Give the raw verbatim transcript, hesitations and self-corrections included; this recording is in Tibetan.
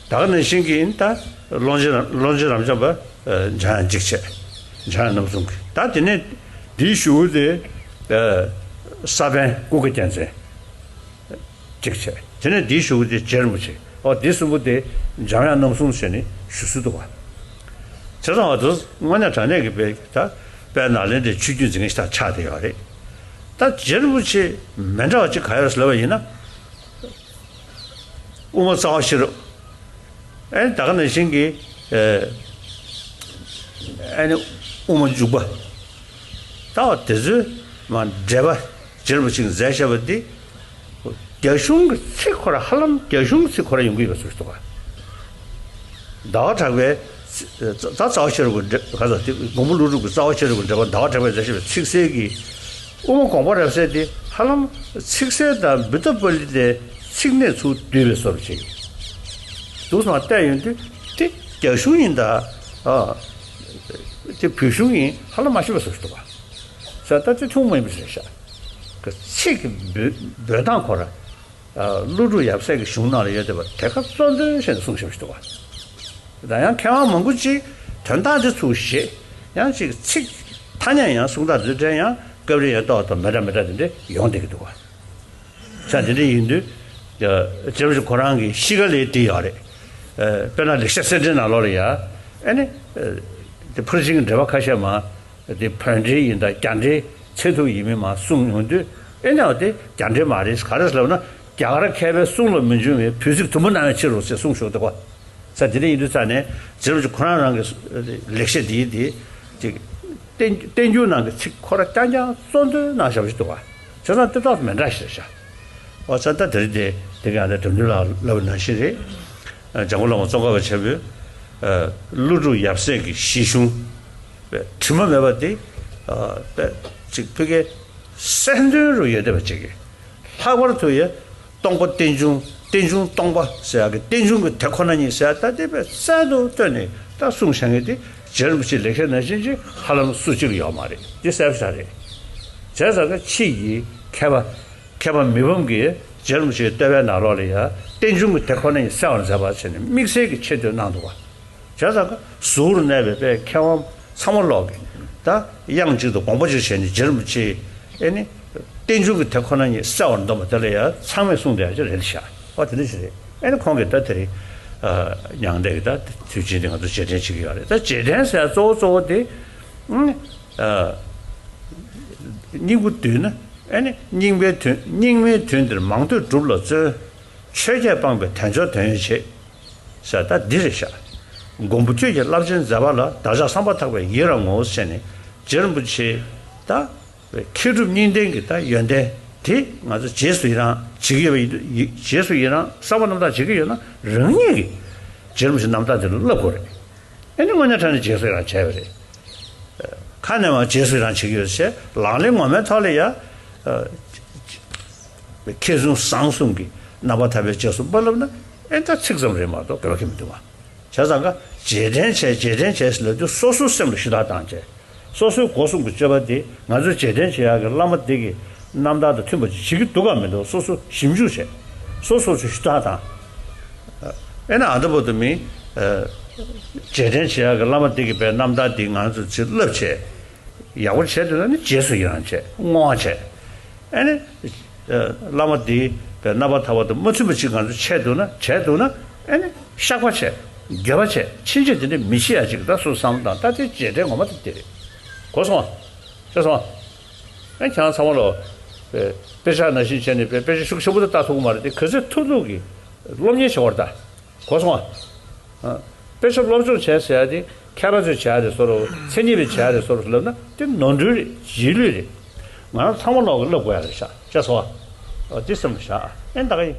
ད་ག་ནང་བཞིན་གྱི་ད་ཀློང་ཆེན་རབ་ཀློང་ཆེན་རབ་འབྱམས་པ་འཇམ་དབྱངས་གཅིག་བྱས། འཇམ་དབྱངས་རྣམ་གསུམ་གྱི། ད་དེ་ནས་དེའི་གཞུག་གུ་དེ་ས་པཎ་ཀུན་དགའ་རྒྱལ་མཚན་གཅིག་བྱས། དེ་ནས་དེའི་གཞུག་གུ་དེ་རྗེ་རིན་པོ་ཆེ། ཨོ་དེ་གསུམ་པོ་དེ་འཇམ་དབྱངས་རྣམ་གསུམ་ཟེར་ནས་ཞུ་སྲོལ་འདུག་བ། བྱས་ཙང་བ་དེ་དངོས་གནས་དྲང་གནས་ཀྱི་དཔེ་ད་དཔལ་ནཱ་ལེནྡྲའི་ཆོས་བརྒྱུད་འཛིན་མཁན་ཞིག་ད་ཆགས་བསྡད་ཡོད་རེད། ད་རྗེ་རིན་པོ་ཆེ་མི་འདྲ་བ་གཅིག་ག་ཡོད་ཟེར་ལབ་པ་ཡིན་ན། དབུ་མ་རྩ་བ་ཤེས་རབ། ཨེ་ནི་ད་ག་ནང་བཞིན་གྱི་ཨེ་ནི་དབུ་མ་འཇུག་པ། ད་བ་དེ་ཚོའི་མ་འགྲེལ་པ་རྗེ་རིན་པོ་ཆེས་མཛད་བཞག་པ་འདི། རྒྱ་གཞུང་གི་ཚིག་ཁོ་ར་ཧ་ལམ་རྒྱ་གཞུང་གི་ཚིག་ཁོ་ར་ཡོང་གི་ཡོད་པའི་བཟོ་ཞིག་འདུག་ག་ཟླ་བ་གྲགས་པའི་ད་རྩ་བ་ཤེས་རབ་ཀྱི་འགྲེལ་ག་ཚོད་དེ་མགོན་པོ་ཀླུ་སྒྲུབ་ཀྱི་རྩ་བ་ཤེས་རབ་ཀྱི་འགྲེལ་པ་ཟླ་བ་གྲགས་པས་མཛད་བཞག་པའི་ཚིག་གསལ་གྱི། དབུ་མ་དགོངས་པ་རབ་གསལ་དེ་ཧ་ལམ་ཚིག་གསལ་དང་བུདྡྷ་པཱ་ལི་ཏའི་ཚིག་སྣེ་ཚུར་བསྡུས་པའི་བཟོ་འདྲ་ཅིག་འདུག་སོང་བལྟས་ཡོང་དུས་དེ་རྒྱ་གཞུང་ཡིན་ད། ཨ་དེ་བོད་གཞུང་ཡིན་ཧ་ལམ་མ་ཤེས་པའི་བཟོ་ཞིག་འདུག་ག་ས་ད་དེ་ཐུན་མོང་མ་ཡིན་པ་ཞིག་རེད་ཤག་གི་ཚིག་གི་འབོད་འབོད་སྟངས་ཁོ་ར། ཀླུ་སྒྲུབ་ཡབ་སྲས་ཀྱི་གཞུང་ནང་ལ་ཡོད་བསྡད་པ་དེ་ག་གཙོ་འདོན་བྱས་ནས་གསུངས་བཞག་པ་ཞིག་འདུག་བ། ད་ཡང་མཁས་དབང་མང་པོ་ཅིག་དོན་དག་འདི་ཚུར་བཞེས། ཡང་ཅིག་ཚིག་ཐ་སྙད་ཡང་གསུང་སྟངས་འདི་འདྲ་ཡང་སྐབས་རེ་ཡང་ཏོག་ཏོག་མི་འདྲ་མི་འདྲ་དེ་འདྲ་ཡོང་བསྡད་ཀྱི་འདུག་བ། ས་དེ་འདྲ་ཡིན་དུས་རྗེ་རིན་པོ་ཆེ་ཁོ་རང་གི་གཤིས་ཀ་ལ་དེ་ཡོད་རེད། དཔེར་ན་ལེགས་བཤད་གསེར་ཕྲེང་ནང་ལོགས་ལ་ཡ། ཨེ་ནི། དེ་ཕར་ཕྱིན་གྱི་འགྲེལ་པ་ཁ་ཤས་མ། དེ་བོད་འགྲེལ་ཡིན་ད་རྒྱ་འགྲེལ་ཚད་ཐུབ་ཡིན་མིན་མ་གསུངས་ཡོང་དུས་ཨེ་ནའང་དེ་རྒྱ་འགྲེལ་མ་རེད། ག་རེ་ཟེར་ལབ་ན་རྒྱ་གར་མཁས་པའི་གསུང་ལ་མི་འབྱུང་བའི་བོད་ཚིག་དུམ་བུ་སྣང་བའི་ཕྱིར་རོ་ཞེས་གསུངས་བཞག་འདུག་ག་ས་དེ་འདྲ་ཡིན་དུས་ཙང་ནས་རྗེ་རིན་པོ་ཆེ་ཁོ་རང་རང་གི་ལེགས་བཤད་འདིའི་དེ་ཅིག་བསྟན་བསྟན་འགྱུར་ནང་གི་ཚིག་ཁོ་ར་རྐྱང་རྐྱང་གཙོ་འདོན་གནང་བཞག་པ་ཞིག་འདུག་ག་བྱས་ཙང་དེ་ཏོག་མི་འདྲ་ཞིག་རེད་ཤག་ཨོ་ཙང་ད་དེ་རིང་དེ་དེ་ག་ཡང་དེ་དོན་འགྲུབ་ལགས་ལབ་པ་ནང་བཞིན་རེད། འཇམ་མགོན་བླ་མ་ཙོང་ཁ་པ་ཆེན་པོས་ཀླུ་སྒྲུབ་ཡབ་སྲས་ཀྱི་གཞི་གཞུང་དྲི་མ་མེད་པ་དེ་ཅིག་ཕ་གིའི་གསལ་འདོན་རུ་ཡོད་བསྡད་པ་ཅིག་གིས་ལྷག་པར་དུ་ཡང་སྟོང་པ་རྟེན་འབྱུང་རྟེན་འབྱུང་སྟོང་པ་ཟེར་ཡག་གི་རྟེན་འབྱུང་གི་དེ་ཁོ་ན་ཉིད་ཟེར་ཡག་ད་དེ་དཔེ་གསལ་དུ་བཏོན་ནས་ད་གསུངས་བཞག་མཁན་དེ་རྗེ་རིན་པོ་ཆེའི་ལེགས་བཤད་ནང་བཞིན་ཅིག་ཧ་ལམ་སུ་གཅིག་ཡོད་མ་རེད། དེ་གསལ་པོ་ཞིག་རེད། བྱས་ཙང་ད་ཕྱིས་ཀྱི་མཁས་པ། མཁས་པ་མི་ཕམ་གྱིས་རྗེ་རིན་པོ་ཆེའི་བསྟོད་པའི་ནང་ལོགས་ལ་ཡང་རྟེན་འབྱུང་གི་དེ་ཁོ་ན་ཡང་གསལ་བར་མཛད་པ་བྱས་ནས་དམིགས་བསལ་གྱི་ཆེ་བསྟོད་གནང་འདུག་བ། བྱས་ཙང་ཀ་གཟུགས་རུ་གནས་པའི་དཔེ་མཁས་དབང་ཚང་མ་ལོག་གིས་ད་དབྱངས་གཅིག་ཏུ་དགོངས་པ་གཅིག་བྱས་ནས་རྗེ་རིན་པོ་ཆེ་ཨེ་ནི་རྟེན་འབྱུང་གི་དེ་ཁོ་ན་ཉིད་གསལ་བར་འདོམས་པ་དེ་ལ་ཡང་ཚང་མས་གསུངས་བསྡད་ཡ་ཅིག་རེད་ཤག་ཨོ་དེ་འདྲ་ཞིག་རེད། ཨེ་ནི་ཁོང་གིས་ད་དེ་རིང་མྱང་འདས་ཀྱི་ད་དུས་ཆེན་དེ་ང་ཚོ་རྗེས་དྲན་བྱེད་ཀྱི་ཡོད་རེད། ད་རྗེས་དྲན་ཟེར་ཡ་གཙོ་བོ་གཙོ་བོ་དེ་སྙིང་པོ་བསྡུས་ན། ཨེ་ནི་སྙིང་པའི་དོན་སྙིགས་མའི་དུས་འདིར་མང་ཐོས་སྒྲུབ་ལ་བརྩོན། ཆོས་བརྒྱད་སྤངས་པའི་དལ་འབྱོར་དོན་ཡོད་བྱེད། ཟེར་ད་འདི་རེད་ཤག་མགོན་པོ་ཁྱོད་ཀྱི་རླབས་ཆེན་མཛད་པ་ལ། བདག་ཅག་བསམ་པ་ཐག་པས་ཡི་རང་ངོ་། ཟེར་ནས་རྗེ་རིན་པོ་ཆེ་ད་མཁས་གྲུབ་གཉིས་ལྡན་གྱི་ད་ཡོན་ཏན་དེ་ང་ཚོ་རྗེས་སུ་ཡི་རང་བྱེད་ཀྱི་ཡོད་པ་ཡིན་དུས་ཡི་རྗེས་སུ་ཡི་རང་བསམ་པ་རྣམ་དག་བྱེད་ཀྱི་ཡོད་ན་རང་ཉིད་ཀྱིས་རྗེ་རིན་པོ་ཆེ་རྣམ་ཐར་དེ་ལ་བསླབ་དགོས་རེད། ཨེ་ནི་དངོས་གནས་དྲང་གནས་རྗེས་སུ་ཡི་རང་བྱས་པ་རེད། ཁ་ནས་མར་རྗེས་སུ་ཡི་རང་བྱེད་ཀྱི་ཡོད་ཅེས་ལག་ལེན་ངོ་མའི་ཐོག་ལ་ཡ། མཁས་བཙུན་བཟང་གསུམ་གྱི་རྣམ་པར་ཐར་པའི་རྗེས་སུ་དཔག་ལབ་ན་ཨེ་ད་ཚིག་ཙམ་རེད་མ་གཏོགས་དགོས་པ་གང་ཡང་མི་འདུག་བ། བྱས་ཙང་ཀ་རྗེས་དྲན་བྱས་རྗེས་དྲན་བྱས་ཟེར་ལབ་དུས་སོ་སོའི་སེམས་ལ་ཞུ་དག་བཏང་བྱས། སོ་སོའི་སྒོ་གསུམ་གྱི་སྤྱོད་པ་འདི་ང་ཚོས་རྗེས་དྲན་བྱེད་ཡག་གི་བླ་མ་འདི་གི་རྣམ་ཐར་དང་མཐུན་པ་ཅིག་བྱེད་ཀྱི་འདུག་གམ་མི་འདུག་སོ་སོ་ཞིབ་འཇུག་བྱས། སོ་སོ་ཚོས་ཞུ་དག་དང་། ཨེ་ན་ཨ་ད་བར་དུ་མི། རྗེས་དྲན་བྱེད་ཡག་གི་བླ་མ་འདི་གི་པའི་རྣམ་ཐར་འདི་ང་ཚོ་ཚོས་བསླབ་བྱས། ཡག་པོ་བྱས་འདུག་ན་ནི་རྗེས་སུ་ཡི་རང་བྱས་བསྔོ་བ་བྱས། ཨེ་ནི། བླ་མ་འདིའི་པའི་རྣམ་པར་ཐར་པ་དང་མ་མཐུན་པ་ཅིག་ང་ཚོ་བྱས་འདུག་ན་བྱས་འདུག་ན་ཨེ་ནི་བཤགས་པ་བྱས། འགྱོད་པ་བྱས་ཕྱིན་ཆད་དེ་འདྲ་མི་བྱེད་ཡ་ཅིག་ད་སོ་བསམ་བློ་བཏང་ད་དེ་རྗེས་དྲན་ངོ་མ་དེ་དེ་རེད། གོ་སོང་ཨ། ཤེས་སོང་ཨ། ཨེ་ཁྱེད་རང་ཚང་མ་ལོ། དཔེ་ཆ་ནང་བཞིན་བྱས་ནས་དཔེ་དཔེ་ཆ་ཤུགས་ཆེན་པོ་དེ་ལྟ་ཐུབ་ཀྱི་མ་རེད་དེ་ག་ཚོད་ཐུབ་ཐུབ་ཀྱིས་སློབ་གཉེར་བྱེད་དགོས་རེད་ད། གོ་སོང་ཨ། དཔེ་ཆ་སློབ་སྦྱོང་བྱས་ཟེར་ཡ་དེ་མཁས་པ་ཚོས་བྱས་ཡ་དེ་བཟོ་རུ་མཚན་ཉིད་པས་བྱས་ཡ་དེ་བཟོ་རུ་ལབ་ན་དེ་ནོར་འཁྲུལ་རེད་རྗེས་ལུས་རེད། ང་རང་ཚང་མ་ལོག་གི་བསླབ་དགོས་ཡ་རེད་ཤག་ཤེས་སོང་ཨ། འདི་སེམས་ལ་བཞག་ཨ་ཨེ་ད་ག་ཡིན།